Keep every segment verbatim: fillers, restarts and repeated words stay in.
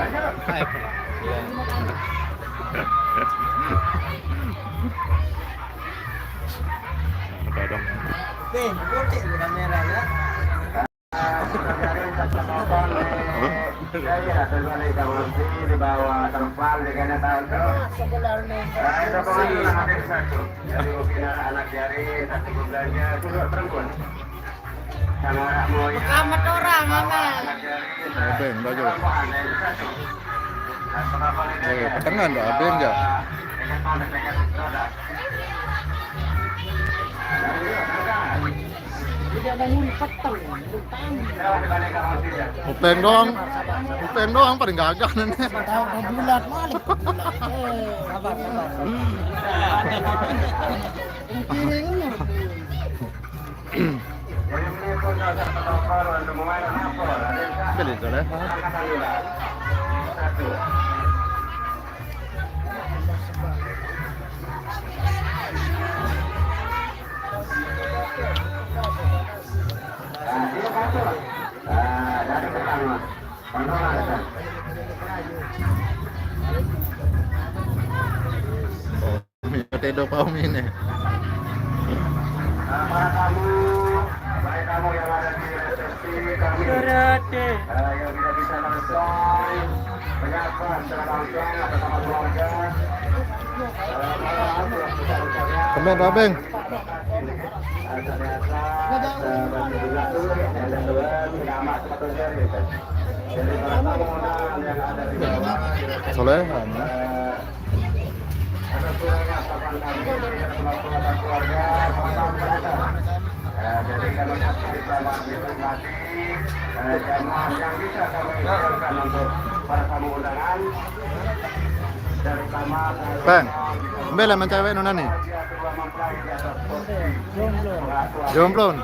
Ada dong. Nih, putih di kamera ya. Saya terbalik kawan di bawah terpal di kena tahu tu. Sebenarnya. Ada pemain hadir satu. Jadi mungkin anak-anak jari tak cukup belanja duduk perempuan. Sama anak moyang. Kamat orang, Mama. Anak jari. Obeng, baju. Eh, petengan dah, obeng je. Upeng doang, upeng doang paling gagah nih. Tahu dah bulat malik. Bulat. Eh. Piring. Beli tu lah. Tedo pau mine. Para tamu, baik tamu yang ada di resepsi kami, eh, yang tidak bisa langsung menyapa secara langsung atas nama keluarga. Eh, mohon maaf, yang besar-besarnya. Kembali, Abeng. Soleh, anu. Bang, mbela mencewek nunani. Jomblo.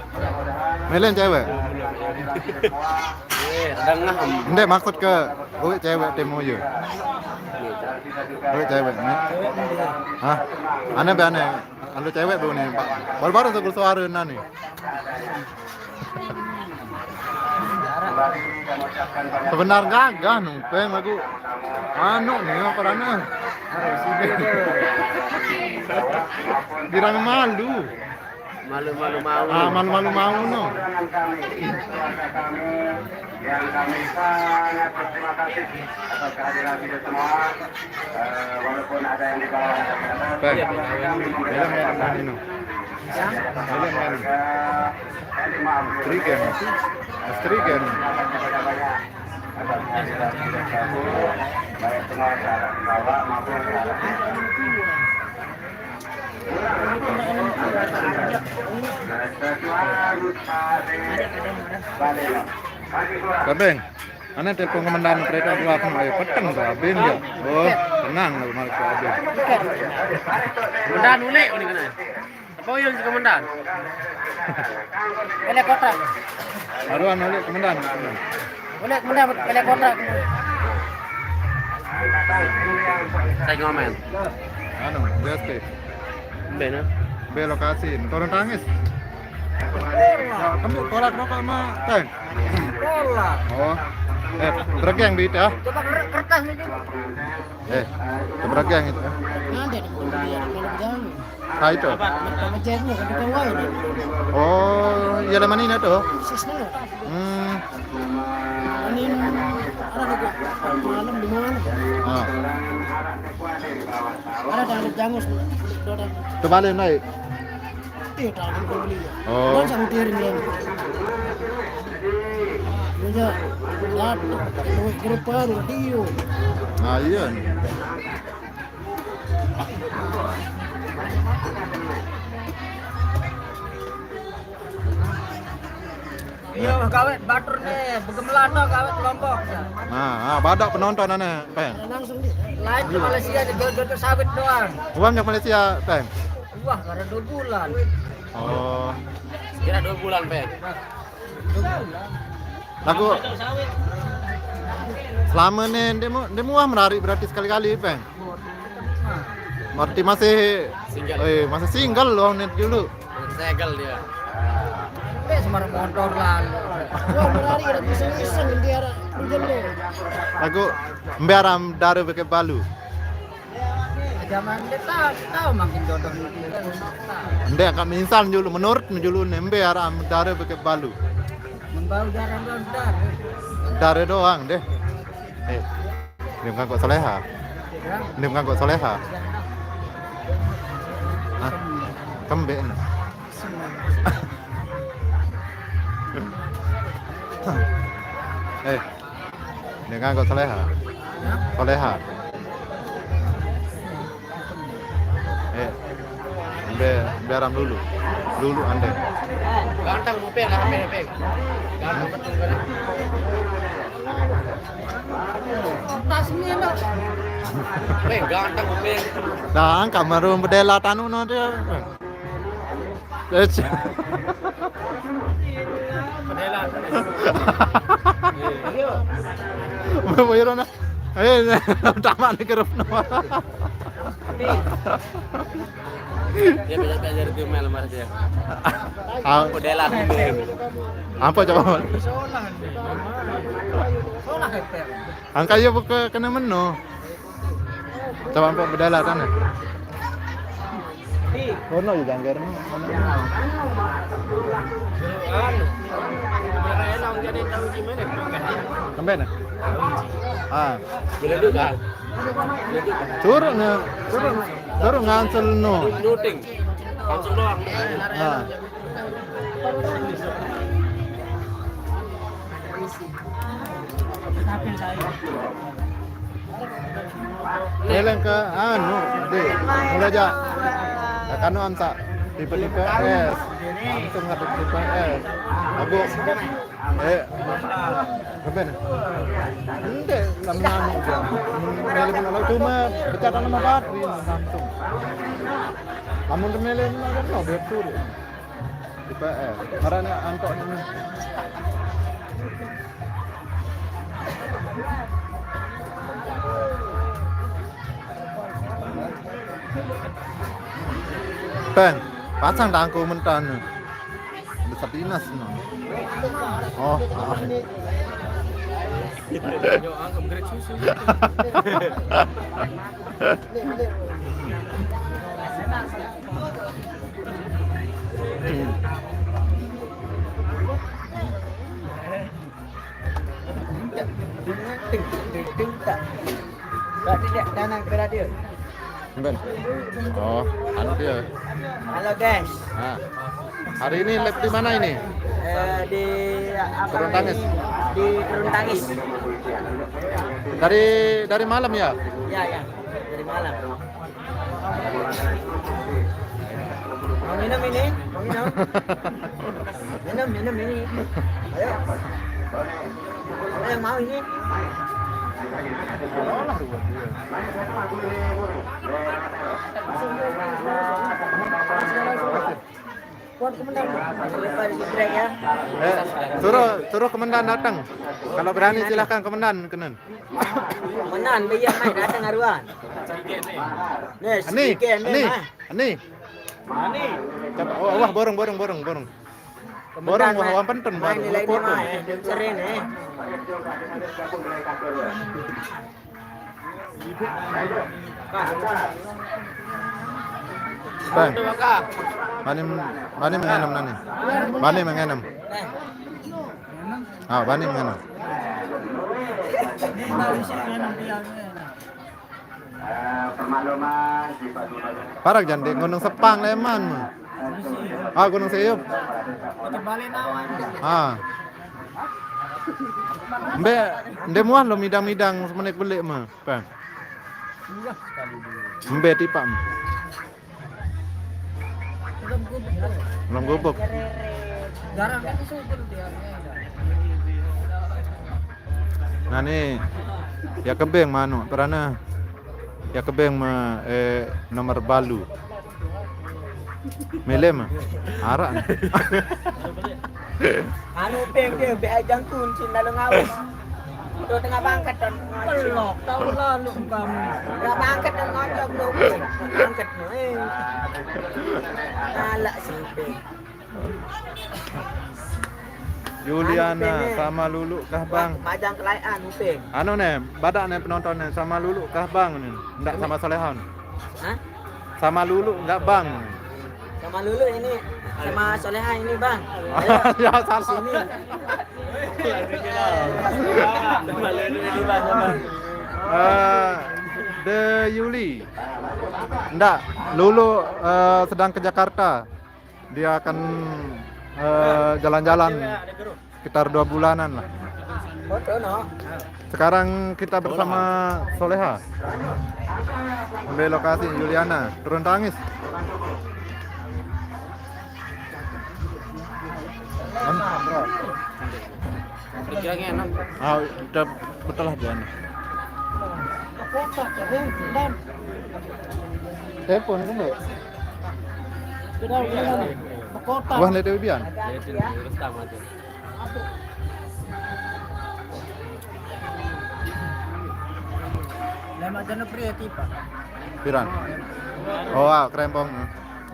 Melen cewek. Eh, tengah. Ndek, maksud ke uwek cewek temu ye. Uwek cewek ni. Hah? Aneh be aneh. Anu cewek bu ni. Baru-baru tu suara nani. Sebenar gagah nu peng lagu. Anu ni apa rana? Dirang malu. Malu-malu mau. Ah, malu-malu mau no. Yang kami sangat berterima kasih atas kehadiran kita semua. Eh, walaupun ada yang di bawah, ada yang di atas. Bang, film yang mana no? Film mana? Strigen. Strigen. Atas kehadiran kita semua, baik semua yang ada di bawah maupun yang ada di atas. Kabeng, ane telepon komandan kereta dua aku ayo peteng tu abin je. Oh, tenang lah kemarin tu abin. Komandan unik ni kena. Apa yang si komandan? Balai kota. Baru anu unik komandan. Unik komandan balai kota. Saya ngomen. Anu, J S P. Be, nah. Be lokasi, turun tangis. Kamu tolak rokok sama teh? Tolak. Oh. Eh, beregeng di itu ya? Coba ker-, kertas ni coba. Eh, coba beregeng itu ya. Nanti ada pembelian, kalau jangan. Ah, itu. Sama Jack ni, kan tukang wai ni. Oh, iya, lama ni nak tu? Sis ni. Hmm. Ini ada lagi malam di mana? Ah. Ada dah ada jangus. Terbalik naik. Eh, tak ada pembeli. Oh. Dah sama tiring ni. Dia datuk, duit grup baru, dia. Ah, iya ni. Iya, gawet batur ni, begemelan dah gawet kelompok. Nah, ah, badak penonton aneh, Peng. Langsung di. Lain ke Malaysia ni, jodoh sawit doang. Uang ke Malaysia, Peng? Wah, ada dua bulan. Oh. Kira dua bulan, Peng. Lagu selama ni dia mu, dia muah menari berarti sekali-kali, Peng. Berarti masih single. Eh, masih single loh ni dulu. Segel dia. Dia sembarang motor lalu. Wah, menari ada iseng-iseng dia ada. Aku embe aran dare beke balu. Zaman dia tahu, tahu makin jodoh. Ende, angkat misal julu, menurut julu ne, embe aran dare beke balu. Membau jarang doang, dare. Dare doang deh. Eh, dia ngangkut soleha. Dia ngangkut soleha. Hah? Kembe ne. Eh, dia ngangkut soleha. Soleha. Eh, be, be aran lulu. Lulu ande. Ganteng mupeng lah, mupeng, mupeng. Ganteng betul kan? Tas ni nak. Mupeng, ganteng mupeng. Dah, angkat maru bedela tanu no dia. Bedela. Bayar na. Eh, tamat ni kerup nama. Dia banyak belajar di Mel, Mar, dia. Ah. Modelan ini. Apa coba? Angka ya buka kena meno. Coba empat bedala tanah. Kono ya janggar. Sampai nah. Ah. Bila duka. Turun ya, turun, turun ngansel no. Nyuting. Langsung doang. Ah. Eleng ke anu, di mulai aja. Kanu ansa tipe-tipe es. Langsung ada tipe es. Aku Eh, keben. Ente, lamun anu, ya. Mele pun kalau cuma pecah tanam apa, langsung. Lamun mele, no, dia turun. Tipe, eh, marane antok ini. Peng, pasang tangku mentah ni. Ada Sabinas no. Oh, ah. Yo, angkem gerak susu. Ting, ting, ting, tak. Berarti dia tanah ke radio. Ben. Oh, anu dia. Halo, guys. Ah. Hari ini live di mana ini? Eh, di apa? Kerun Tangis. Di Kerun Tangis. Dari, dari malam ya? Ya, ya. Dari malam. Mau minum ini? Mau minum? Minum, minum ini. Ayo. Ada yang mau ini? Kuat komandan. Jangan lupa di-subscribe ya. Eh, suruh, suruh komandan datang. Kalau berani silahkan komandan kenen. Komandan, biar mai datang aruan. Nih, Ani, sedikit, Ani, Mai. Ani. Coba, oh, wah, borong, borong, borong, borong. Borong, wah, wan penten, main baru nilai foto. Lima, eh, dan sering, eh. Bang. Bani, bani mengenem nani. Bani mengenem. Ah, bani mengenem. Parak jande Gunung Sepang leman. Ah, Gunung Seyup. Ah. Mbe, nde muah lo midang-midang semenik belik mah, Bang. Mbe tipak mah. Belum gubuk. Jarang kan subur dia. Nah ni, ya kebeng manuk, perana. Ya kebeng ma, eh, nomor balu. Mele ma. Arak ni. Anu peng dia, be jangkun, sin lalu ngawes. Tu tengah bangkat dan pelok, tahu lalu kamu. Tengah bangkat dan ngocok tu peng. Bangkat tu, eh. Alah, si peng. Yuliana, sama Lulu kah, Bang? Bajang kelayan, Uping. Anu nih, badak nih penonton nih, sama Lulu kah, Bang, nih? Ndak sama Soleha nih? Hah? Sama Lulu nggak, Bang? Sama Lulu ini, sama Soleha ini, Bang. Ya, salah. Sini. Eh, De Yuli. Ndak, Lulu, eh, sedang ke Jakarta. Dia akan, eh, jalan-jalan sekitar dua bulanan lah. Sekarang kita bersama Soleha. Ambil lokasi Yuliana, turun tangis. Kira-kira enak. Ah, udah betul lah, Jon. Telepon kan, Mbak? Sudah, udah. Kota. Wah, lihat Bian. Lemak jana pria tipe. Piran. Oh, ah, kerempong.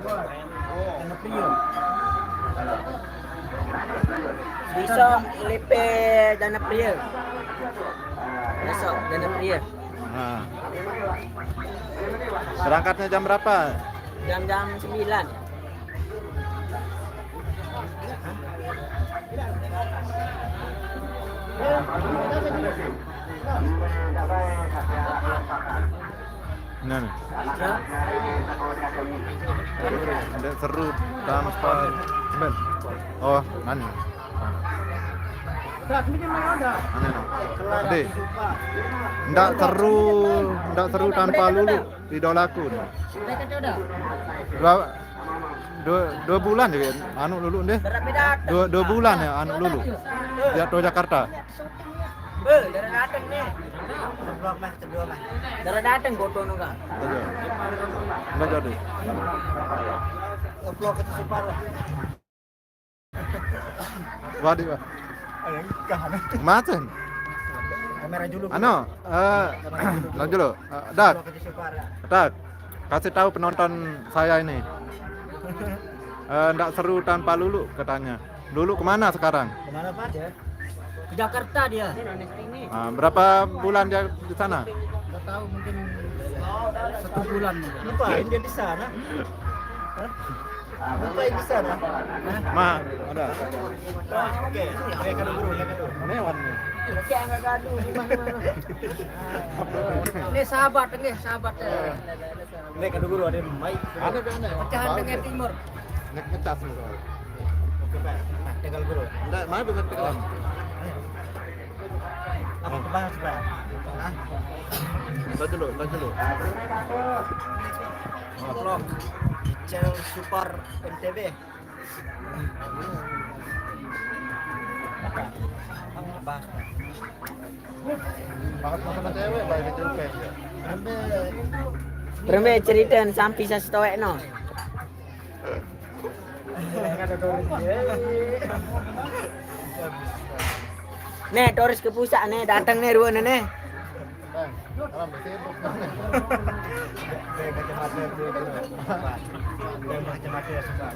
Jana pria. Bisa lipe jana pria. Besok jana pria. Nah. Berangkatnya jam berapa? Jam-jam sembilan. Nah, nih. Ndak seru tanpa, Ben. Oh, anu. Anu, no. Deh. Ndak seru, ndak seru tanpa Lulu, idolaku nih. Dua, dua, dua bulan ya, anu Lulu deh. Dua, dua bulan ya, anu Lulu. Jatuh Jakarta. Be, darah dateng nih. Darah dateng foto nu, Kak. Iya. Nggak jadi. Ngeplok itu Supar. Waduh, Pak. Ayo, kah, anu. Macen. Kamera dulu. Anu, eh, lanjut lo. Eh, Dak. Ngeplok itu Supar, ya. Dak, kasih tahu penonton saya ini. Eh, ndak seru tanpa Lulu katanya. Lulu kemana sekarang? Kemana, Pak? Ke Jakarta dia. Ah, berapa bulan dia di sana? Nggak tahu, mungkin satu bulan mungkin. Ngapain dia di sana? Hah? Ngapain di sana? Ma, ada. Oke, oke, kalau guru, ya, kalau. Ini warnanya. Ini sahabat, ini sahabat, ya. Ini kalau guru ada yang main. Ada, ada. Pecahan dengan timur. Nek ngecas nih, soalnya. Oke, Pak. Nah, tinggal guru. Ndak, mana bisa tinggal? Apa kebahas, Pak? Hah? Ntar dulu, ntar dulu. Vlog di channel Supar M T B. Apa? Apa kebahas, Pak? Bahas masalah cewek, baik itu, Pak. Sampai Berembe cerita sampi sasetoek no. Nih, turis ke pusat nih, datang nih dua nih. Nih. Bang, salam bersih, Bang. Pakai kacamata dulu, Bang. Pakai kacamata ya, suka.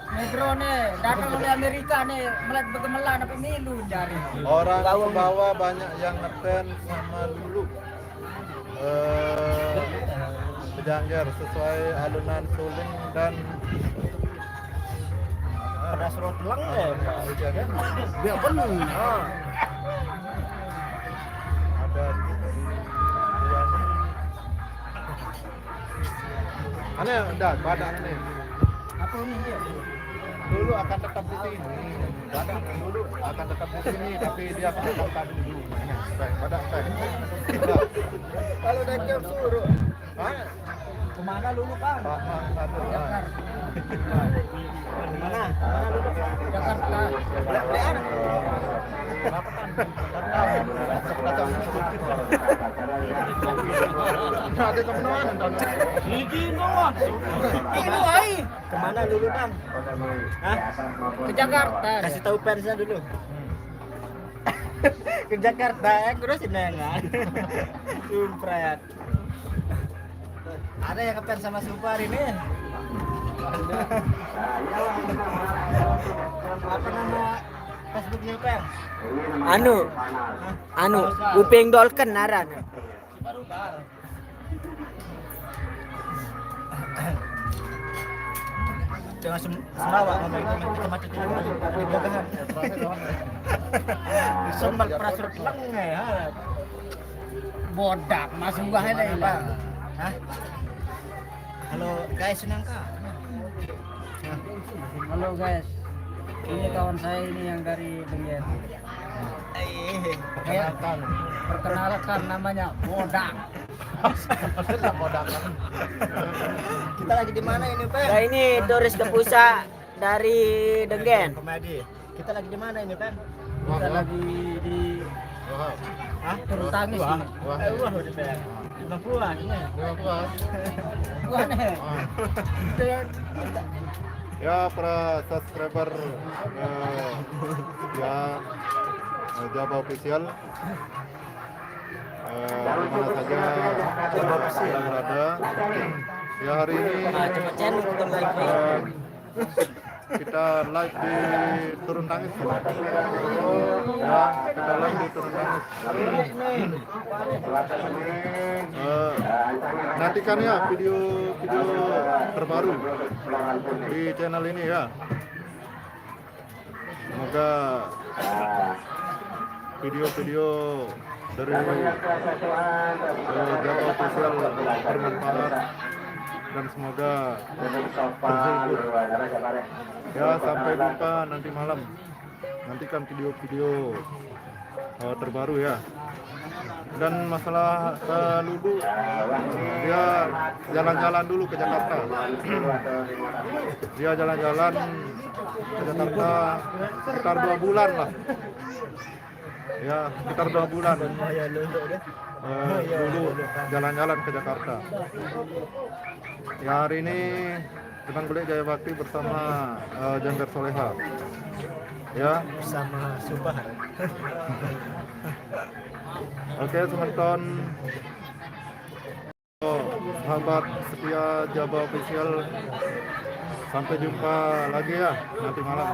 Negro nih, datang dari Amerika nih, melihat bergemelan apa milu jari. Orang Sumbawa banyak yang ngefans sama Lulu. Eh, Bejangger sesuai alunan suling dan pedas rot leng ya, Pak. Iya kan? Dia benar. Ah. Ada. Aneh dah, badak aneh. Apa ni dia? Lulu akan tetap di sini. Badak Lulu akan tetap di sini, tapi dia akan tetap di dulu. Baik, badak, baik. Kalau dah jam suruh. Hah? Kemana Lulu, Bang? Pak, Pak, satu, Pak. Mana? Mana Lulu? Jakarta. Beli, beli anak. Ada teman-teman nonton. Ini gini, Bang. Ini, ai. Kemana Lulu, Bang? Hah? Ke Jakarta. Kasih tahu fansnya dulu. Ke Jakarta, eh, terus ini, kan? Sumpah, ya. Ada yang ngefans sama Supar ini. Apa nama? Anu, anu, Upeng Dolken ngaran. Tengah sem-, semawa ngomong, kita mati di, di bogahan. Semal perasur lengai, ha. Bodak, masuk bahaya ini, Bang. Hah? Halo, guys, senang kah? Halo, guys. Ini kawan saya ini yang dari Denggen. Eh, perkenalkan. Perkenalkan, namanya Bodak. Bodak. Kita lagi di mana ini, Pak? Nah, ini turis ke pusat dari Denggen. Komedi. Kita lagi di mana ini, Pak? Kita lagi di Hah? Turun tangis ini. Eh, wah, udah, Pak. Lima puluh ini. Lima puluh. Wah, nih. Ya, para subscriber, eh, ya, eh, Jaba Official. Eh, di mana saja Anda berada. Ya, hari ini, eh, kita live di Turun Tangis. Ya, kita live di Turun Tangis. Eh, nantikan ya video-video terbaru di channel ini ya. Semoga video-video dari, eh, Jaba Official bermanfaat dan semoga terhibur. Ya, sampai jumpa nanti malam. Nantikan video-video, eh, terbaru ya. Dan masalah, eh, Ludu, dia jalan-jalan dulu ke Jakarta. Dia jalan-jalan ke Jakarta sekitar dua bulan lah. Ya, sekitar dua bulan. Eh, dulu jalan-jalan ke Jakarta. Ya, hari ini Kenang Belik Jaya Bakti bersama, eh, Janggar Soleha. Ya. Bersama Subah. Oke, semeton. Oh, sahabat setia Jaba Official, sampai jumpa lagi ya nanti malam.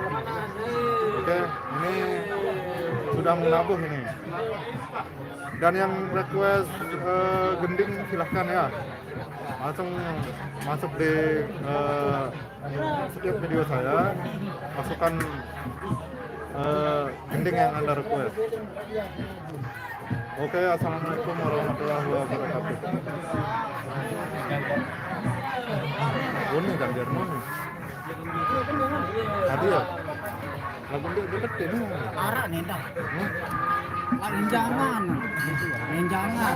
Oke, ini sudah mau nabuh ini. Dan yang request, eh, gending, silahkan ya. Langsung masuk di, eh, setiap video saya, masukkan, eh, gending yang Anda request. Oke, assalamualaikum warahmatullahi wabarakatuh. Ini kan Jerman. Tadi ya? Lagu dia deketin. Arah nih dah. Hmm? Lain jangan. Lain jangan.